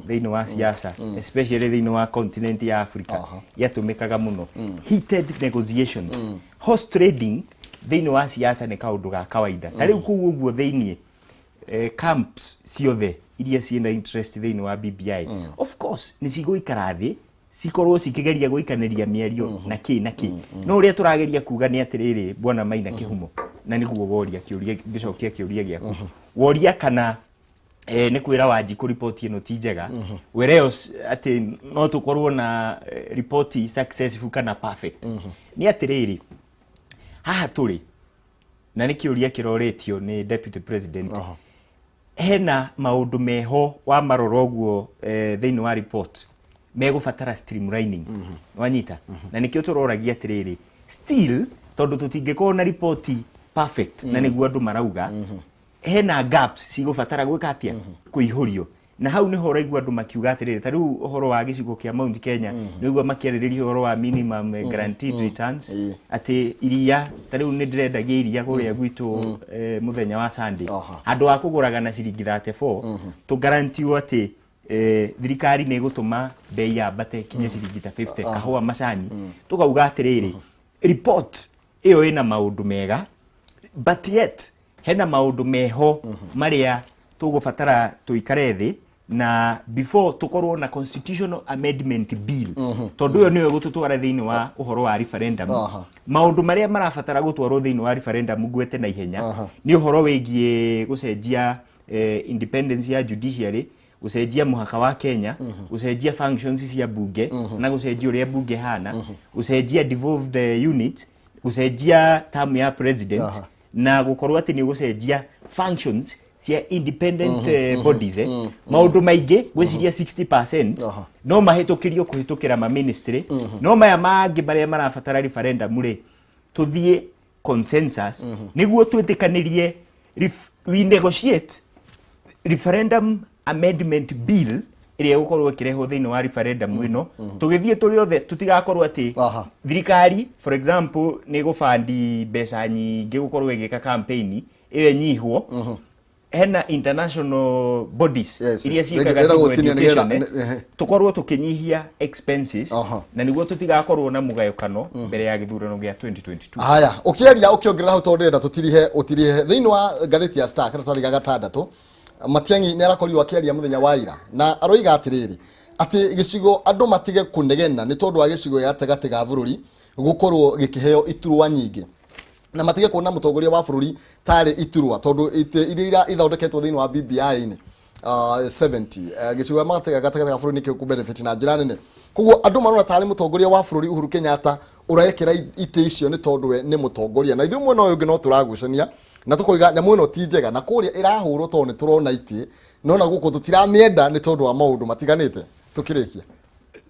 thĩinĩ wa siasa, especially thĩinĩ wa continent ya Africa, gĩatũmĩkaga mũno. Heated negotiations, horse trading thĩinĩ wa siasa nĩ kaũndũ ga kawaida. Ta rĩu kũu ũguo thĩinĩ, camps ciothe iria ciĩna interest thĩinĩ wa BBI, of course nĩ cigũikara thĩ cikorwo cikĩgeria gũikanĩria mĩario na kĩ na kĩ. No ũrĩa tũrageria kuga nĩ atĩrĩrĩ, bwana Maina Kĩhumo, na nĩguo woria kĩũria, ngĩcokia kĩũria gĩaku, woria kana nĩ kwĩra Wanjikũ riboti ĩno ti njega, whereas atĩ no tũkorwo na riboti successful kana perfect. Nĩ atĩrĩrĩ, haha tũrĩ na nĩ kĩũria kĩrorĩtio nĩ deputy president, hena maũndũ meho wa marora ũguo thĩinĩ wa report megũbatara streamlining, wanyita? Na nĩkĩo tũroragia atĩrĩrĩ, still tondũ tũtingĩkorwo na ripoti perfect, na nĩguo andũ marauga hena gaps cigũbatara gwĩka atĩa, kũihũrio. Na hau nĩho ũraigua andũ makiuga atĩrĩrĩ, ta rĩu ũhoro wa gĩcigo kĩa Mount Kenya, nĩũigua makĩarĩrĩria ũhoro wa minimum guaranteed returns, atĩ iria ta rĩu nĩ ndĩrendagia iria kũrĩa gwitũ mũthenya wa Sunday, handũ ha kũgũraga na ciringi 34, tũgarantiwo atĩ thirikari nĩ ĩgũtũma bei yambate kinya ciringi ta 50, kahũa, macani. Tũkauga atĩrĩrĩ, report ĩyo ĩna maũndũ mega, but yet hena maũndũ meho marĩa tũgũbatara tũikare thĩ na before tũkorwo na constitutional amendment bill, tondũ ĩyo nĩyo ĩgũtũtwara thĩinĩ wa ũhoro wa referendum. Maũndũ marĩa marabatara gũtwarwo thĩinĩ wa referendum ngwete na ihenya nĩ ũhoro wĩgiĩ gũcenjia independence ya judiciary, gũcenjia mũhaka wa Kenya, gũcenjia functions cia bunge na gũcenjia ũrĩa bunge hana, gũcenjia devolved units, gũcenjia term ya president, na gũkorwo atĩ nĩ ũgũcenjia functions cia independent bodies. Maũndũ maingĩ ngwĩciria 60% no mahĩtũkĩrio kũhĩtũkĩra ma ministry, no maya mangĩ marĩa marabatara referendum rĩ, tũthiĩ consensus nĩguo twĩtĩkanĩrie we negotiate referendum amendment bill ĩrĩa ĩgũkorwo ĩkĩrehwo thĩinĩ wa referendum ĩno, tũgĩthiĩ tũrĩ othe, tũtigakorwo atĩ thirikari, for example, nĩ ĩgũbandi mbeca nyingĩ gũkorwo ĩgĩka campaign ĩyo ĩnyihwo. Hena international bodies iria Yes. ciĩkaga Ndĩrenda civil gũtinia nĩgetha- education, ehe. tũkorwo tũkĩnyihia expenses na nĩguo tũtigakorwo na mũgayũkano mbere ya gĩthurano gĩa 2022. Haya, ũkĩaria ũkĩongerera hau, tondũ ndĩrenda tũtirihe ũtirihe thĩinĩ wa ngathĩti ya Star karatathi ga gatandatũ. Matiang'i nĩ arakorirwo akĩaria mũthenya wa ira na aroiga atĩrĩrĩ, atĩ gĩcigo andũ matige kũnegena nĩ tondũ wa gĩcigo gĩa gatagatĩ ga bũrũri gũkorwo gĩkĩheo iturwa nyingĩ, na matige kuona mũtongoria wa bũrũri tarĩ iturwa, tondũ itĩ iria ithondeketwo thĩinĩ wa BBI-inĩ 70 gĩcigo gĩa gatagatĩ ga bũrũri nĩkĩo kũ-benefit na njĩra nene. Koguo andũ marona tarĩ mũtongoria wa bũrũri Uhuru Kenyatta ũrekĩra itĩ icio nĩ tondũ we nĩ mũtongoria, na ithuĩ mwena ũyũ ũngĩ no tũragucania na tũkoiga nyamũ ĩno ti njega, na kũrĩa ĩrahũrwo tondũ nĩ tũrona itĩ, no na gũkũ tũtiramĩenda nĩ tondũ wa maũndũ matiganĩte. Tũkĩrĩkia.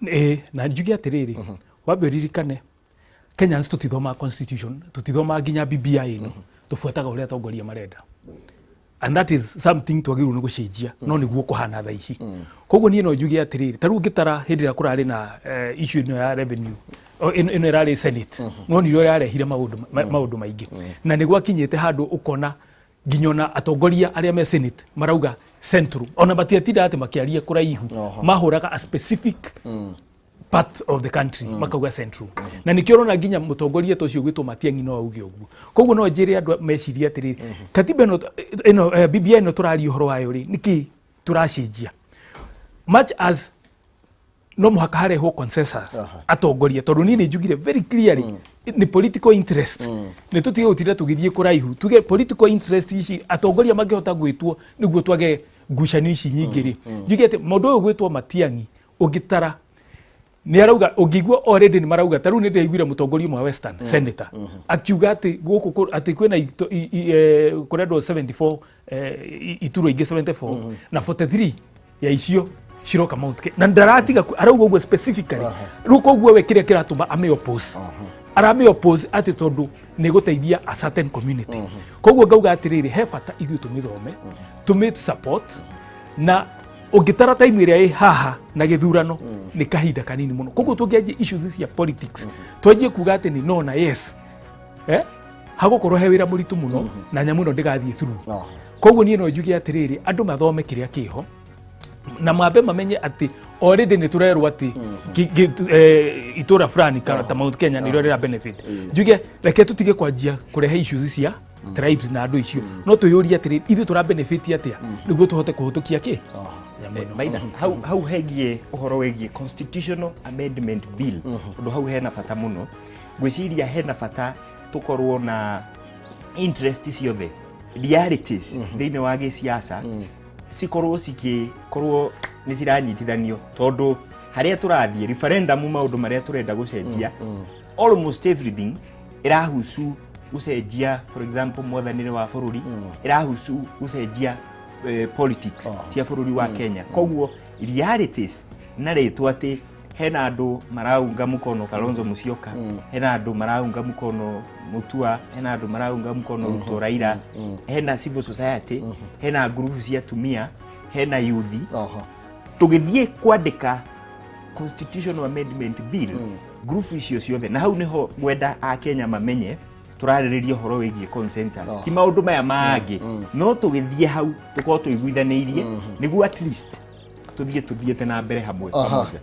Ĩĩ, na njuge atĩrĩrĩ, wambe ũririkane Kenyans tũtithomaga constitution, tũtithomaga nginya BBI ĩno, tũbuataga ũrĩa atongoria marenda, and that is something twagĩrĩirwo nĩ gũcenjia, no nĩguo kũhana thaa ici. Koguo niĩ no njuge atĩrĩrĩ, ta rĩu ngĩtara hĩndĩ ĩrĩa kũrarĩ na issue ĩno ya revenue, ĩno ĩrarĩ Senate, nonire ũrĩa yarehire maũndũ maingĩ, na nĩ gwakinyĩte handũ ũkona nginya ona atongoria arĩa me Senate marauga central, ona matiatinda atĩ makĩaria kũraihu, mahũraga a specific part of the country, makauga central. Na nĩkĩo ũrona nginya mũtongoria ta ũcio gwĩtwo Matiang'i no auge ũguo. Koguo no njĩre andũ mecirie atĩrĩrĩ, katiba ĩno, BBI ĩno tũraria ũhoro wayo rĩ, nĩkĩ tũracenjia? Much as no mũhaka harehwo consensus atongoria, tondũ niĩ nĩ njugire very clearly nĩ political interest, nĩ tũtige gũtinda tũgĩthiĩ kũraihu, tuge political interest ici atongoria mangĩhota gwĩtwo nĩguo twage ngucanio ici nyingĩ rĩ. Njuge atĩ mũndũ ũyũ gwĩtwo Matiang'i, ũngĩtara nĩ arauga, ũngĩigua already nĩ marauga. Ta rĩu nĩ ndĩraiguire mũtongoria ũmwe wa Western, senator, akiuga atĩ gũkũ atĩ kwĩna kũrendwo 74 iturwa ingĩ 74, na 43 ya icio ciroka Mount Kenya, na ndaratiga arauga ũguo specifically. Rĩu koguo we kĩrĩa kĩratũma ame oppose, arame oppose atĩ tondũ nĩ gũteithia a certain community. Koguo ngauga atĩrĩrĩ, he bata ithuĩ tũmĩthome, tũmĩ support, na ũngĩtara time ĩrĩa ĩ haha na gĩthurano nĩ kahinda kanini mũno. Koguo tũngĩanjia issues cia politics, twanjie kuga atĩ nĩ no na yes, hagũkorwo he wĩra mũritũ mũno na nyamũ ĩno ndĩgathiĩ through. Koguo niĩ no njuge atĩrĩrĩ, andũ mathome kĩrĩa kĩho na mambe mamenye atĩ already nĩ tũrerwo atĩ itũra fulani ta Mount Kenya nĩrĩo rĩra benefit. Njuge reke tũtige kwanjia kũrehe issues cia tribes na andũ icio, no twĩyũrie atĩrĩ, ithuĩ tũra benefit atĩa nĩguo tũhote kũhĩtũkia kĩ nyamũ ĩno. Maina, hau hegie ũhoro wĩgiĩ constitutional amendment bill, ũndũ hau hena bata mũno. Ngwĩciria hena bata tũkorwo na interest ciothe, realities thĩinĩ wa gĩsiasa cikorwo cikĩkorwo nĩ ciranyitithanio, tondũ harĩa tũrathiĩ referendum, maũndũ marĩa tũrenda gũcenjia, almost everything ĩrahusu gũcenjia, for example mwathanĩre wa bũrũri, ĩrahusu gũcenjia politics cia bũrũri wa Kenya. Koguo realities na rĩtwa atĩ hena andũ maraunga mũkono Kalonzo Musyoka, hena andũ maraunga mũkono Mutua, hena andũ maraunga mũkono Ruto Raila, hena civil society, hena ngurubu cia atumia, hena yuthi. Tũgĩthiĩ kwandĩka constitutional amendment bill, ngurubu icio ciothe, na hau nĩho ngwenda akenya mamenye tũrarĩrĩria ũhoro wĩgiĩ consensus, ti maũndũ maya mangĩ, no tũgĩthiĩ hau tũkorwo tũiguithanĩirie nĩguo at least tũthiĩ tũthiĩte na mbere hamwe pamoja.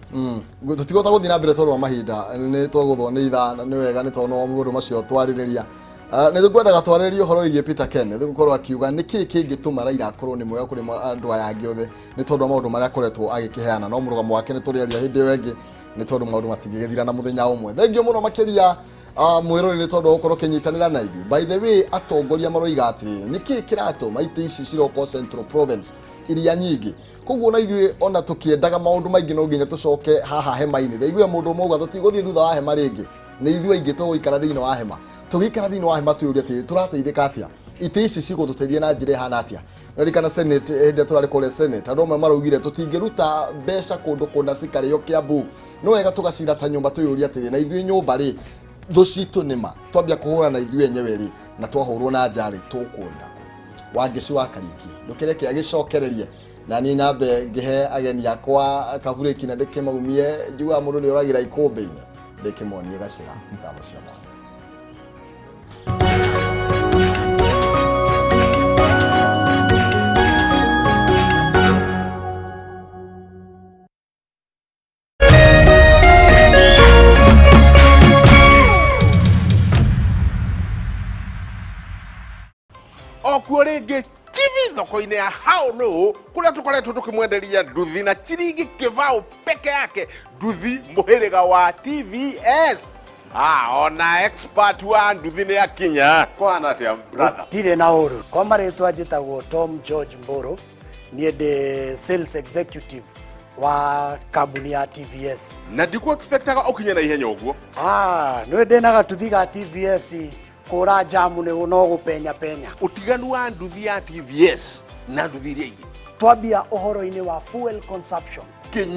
Tũtigũhota gũthiĩ na mbere tondũ wa mahinda, nĩ twagũthwo nĩ ithaa. Nĩ wega nĩ tondũ maũndũ macio twarĩrĩria. Nĩ tũkwendaga twarĩrĩrie ũhoro wĩgiĩ Peter Ken nĩ gũkorwo akiuga nĩ kĩĩ kĩngĩtũma Raila akorwo nĩ mwega kũrĩ andũ aya angĩ othe, nĩ tondũ wa maũndũ marĩa akoretwo agĩkĩheana, no mũrũgamo wake nĩ tũrĩaria hĩndĩ ĩyo ĩngĩ, nĩ tondũ maũndũ matingĩgĩthira na mũthenya ũmwe. Thengiũ mũno makĩria mwĩrori nĩ tondũ wa gũkorwo ũkĩnyitanĩra na ithuĩ. By the way, atongoria maroiga atĩrĩrĩ, nĩ kĩĩ kĩratũma itĩ ici ciroko Central Province iria nyingĩ? Koguo na ithuĩ ona tũkĩendaga maũndũ maingĩ, no nginya tũcoke haha hema-inĩ. Ndaiguire mũndũ ũmwe auga tũtigũthiĩ thutha wa hema rĩngĩ, nĩ ithuĩ aingĩ tũgũikara thĩinĩ wa hema. Tũgĩikara thĩinĩ wa hema twĩyũrie atĩrĩ, tũrateithĩka atĩa? Itĩ ici cigũtũteithia na njĩra ĩhana atĩa? Nĩririkana Senate, hĩndĩ ĩrĩa tũrarĩ kũrĩa Senate, andũ amwe maraugire tũtingĩruta mbeca kũndũ kũna cikarĩo Kiambu, no wega tũgacira ta nyũmba. Twĩyũrie atĩrĩ, na ithuĩ nyũmba rĩ, thũ citũ nĩma twambia kũhũra na ithuĩ enyewe rĩ, na twahũrwo na nja rĩ, tũkũrĩra kũ? Wangeci wa Kariuki, ndũkĩreke agĩcokererie na niĩ nyambe ngĩhe ageni akwa kaburĩki na ndĩkĩmaumie. Njugaga mũndũ nĩ oragĩra ikũmbĩ-inĩ, ndĩkĩmonie gacĩra. Ngatho cia mwanya. Okuo rĩngĩ chibi thoko-inĩ ya Haũlũ kũrĩa tũkoretwo tũkĩmwenderia nduthi na chiringi kĩbaũ peke yake, nduthi mũhĩrĩga wa TVS. Ona expert wa nduthi nĩ akinya. Kũhana atĩa, brother? Tirĩ na ũru. Kwa marĩtwa njĩtagwo Tom George Mbũrũ, niĩ ndĩ sales executive wa kambuni ya TVS. Na ndikũ expectaga ũkinye na ihenya ũguo. Nĩ ndĩ na gatuthi ga TVS, kũra jamu nĩ no gũpenya penya. Ũtiganu wa nduthi ya TVS na nduthi iria ingĩ? Twambia ũhoro-inĩ wa fuel consumption. Kĩnyi.